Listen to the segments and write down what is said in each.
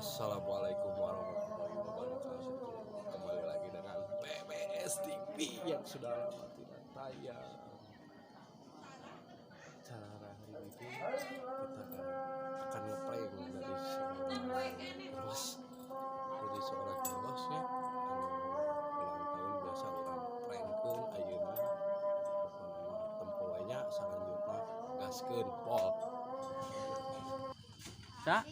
Assalamualaikum warahmatullahi wabarakatuh. Kembali lagi dengan PBS TV yang sudah lama tidak tayang. Cara hari ini kita akan ngeprank dari seorang host, dari seorang host ya, anu ulang tahun biasa urang prankkeun ayeuna. Pokona mah tempo we nya, salanjutna gaskeun pol. Sa?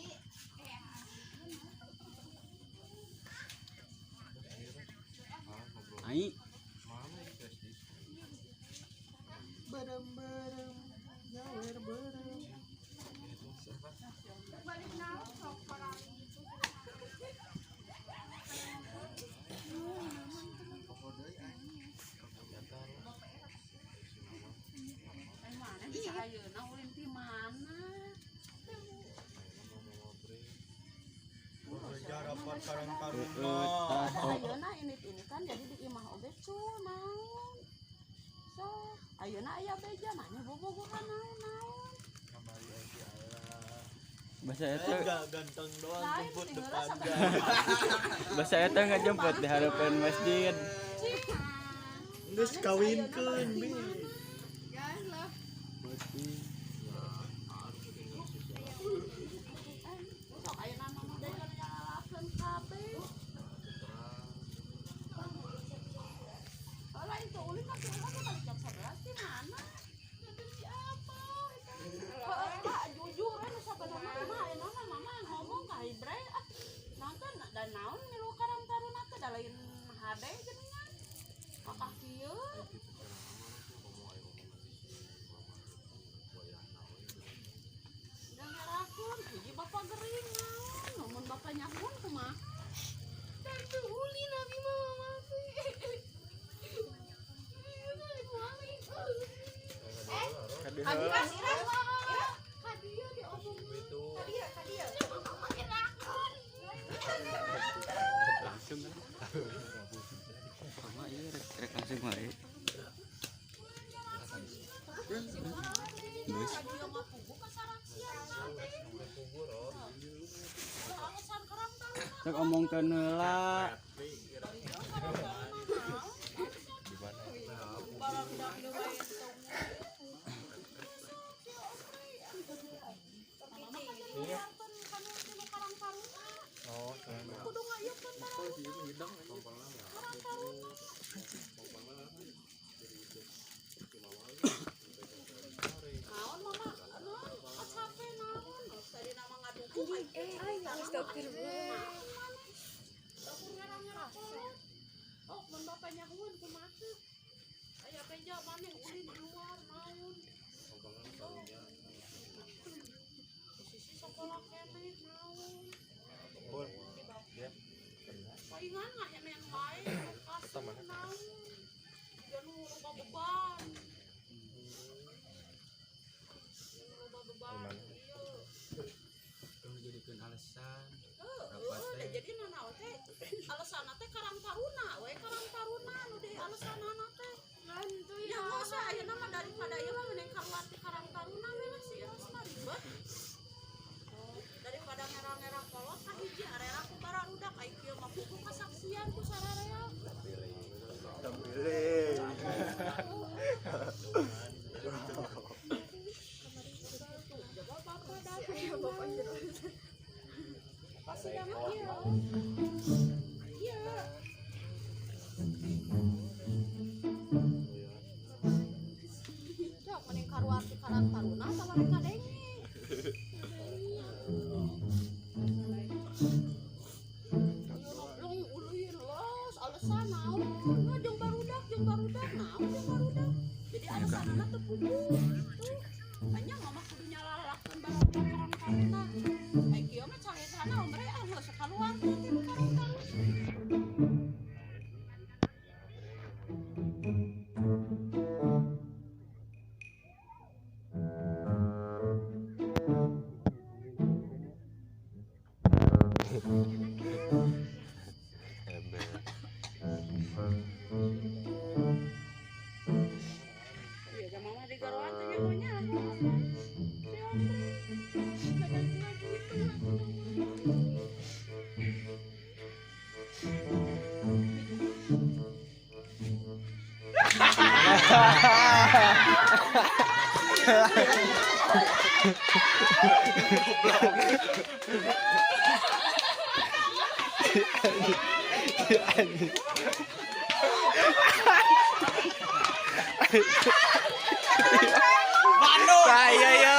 Ai, Berem berem nyawer berem. Mana bisa ayeuna ulin ti mana? Ayeuna ini kan jadi di imah oge cu naon. So, ayeuna aya beja mana bobogohan naon-naon. Bahasa eta Enggak ganteng doang Lain jemput sih depan heula gang. Bahasa eta ngajemput di harapan masjid. Geus kawinkeun bi. Sok ayeuna mah beja nyalakeun kabeh. Oh, lain tuh ulin mah tuh ulin balik jam 11 di mana? Jadi si apa? Heeh, Pak, jujur we nu sabenerna mah ayeuna mah mama ngomong ka Ibre ah. Nonton dan naon milu Karang Taruna teh da lain hade geuningan. Kakak kieu. Da ngerakeun hiji bapak gering naon, mun bapak nyahun kumaha? Dan tuh ulin abi mah mama teh. Langsung kan? Mama iya rek rek langsung wae. Geus. Rek omongkeun heula. Oh, mun bapak nyahuan kumaha? Aya beja maneh ulin di luar naon. Posisi sekolah keneh naon. Palingan ngahemen wae kasih naon. Ya nu loba beban. Nu loba beban ieu. Tong dijadikeun alasan. Heeh, jadi nanaon teh alasanna teh Karang Taruna we, Karang Taruna nu di alasanana teh. Ya geus we ayeuna mah daripada ieu mah mending kaluar ti Karang Taruna we lah si Eros mah ribet. Daripada ngera-ngera kolot kahiji arera ku bararudak ai kieu mah kudu kasaksian ku sararea. Jaga bapak dah. Pasti dah mah ieu. Iya. Cok mending kaluar ti Karang Taruna atawa rek kadenge. Long ulin los alasan naon jeung barudak naon jeung barudak. Jadi alasanna teu puguh gitu. Hanya mama kudu nyalalakeun barudak Karang Taruna. Ai kieu mah caresana omre ah geus kaluar teh ti Karang Taruna. Iya, jam mama di garoan teh nyaho-nya. Si Omre. Kadang-kadang gitu. Bandung. Saya ya.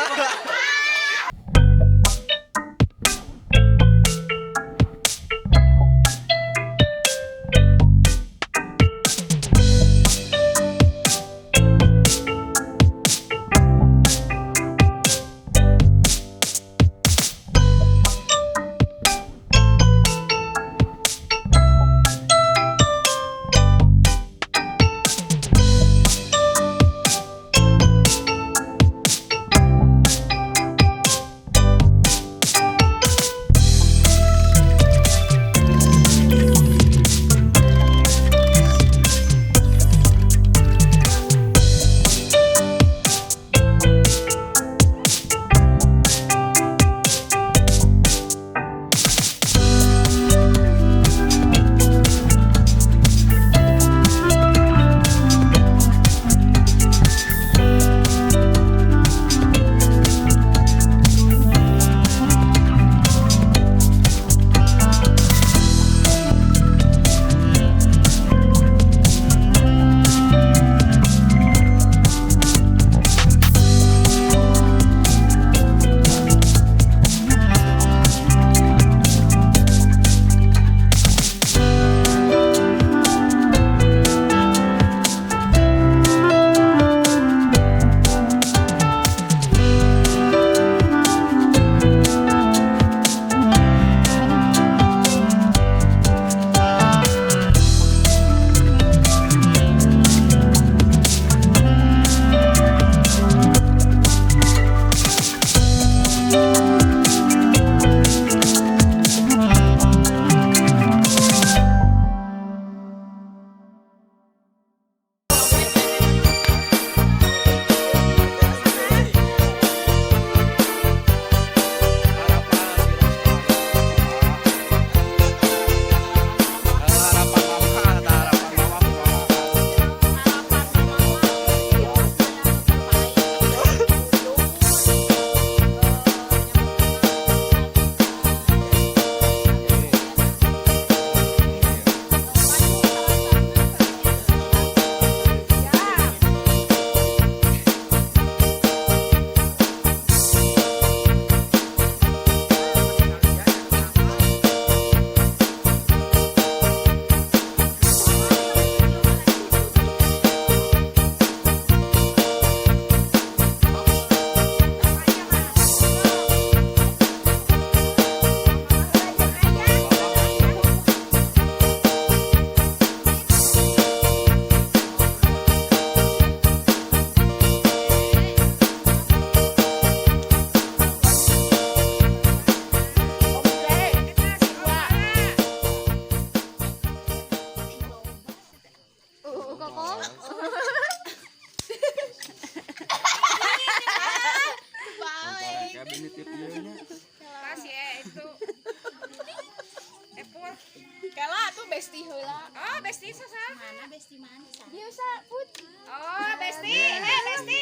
Besti heula. Oh, besti sasa. Mana besti mana? Biasa put. Oh, besti. Eh, besti.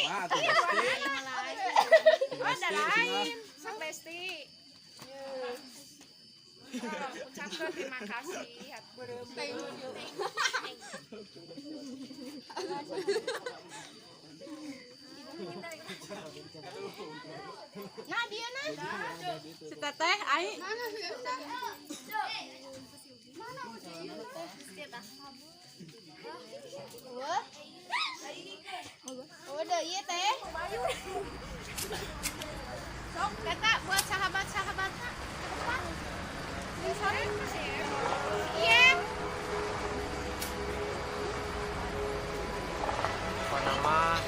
Oh, ada lain. Sok besti. Oh, ucapkan terima kasih. Nah, dia nah. Si teteh ai. Mana udah iya teh. Sok kata buat sahabat-sahabatnya. Iya. Panama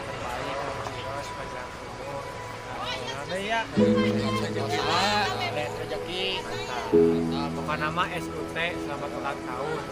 terbaik sepanjang umur. Nah, ya. Rezeki. Pokoknya nama SUT selamat ulang tahun.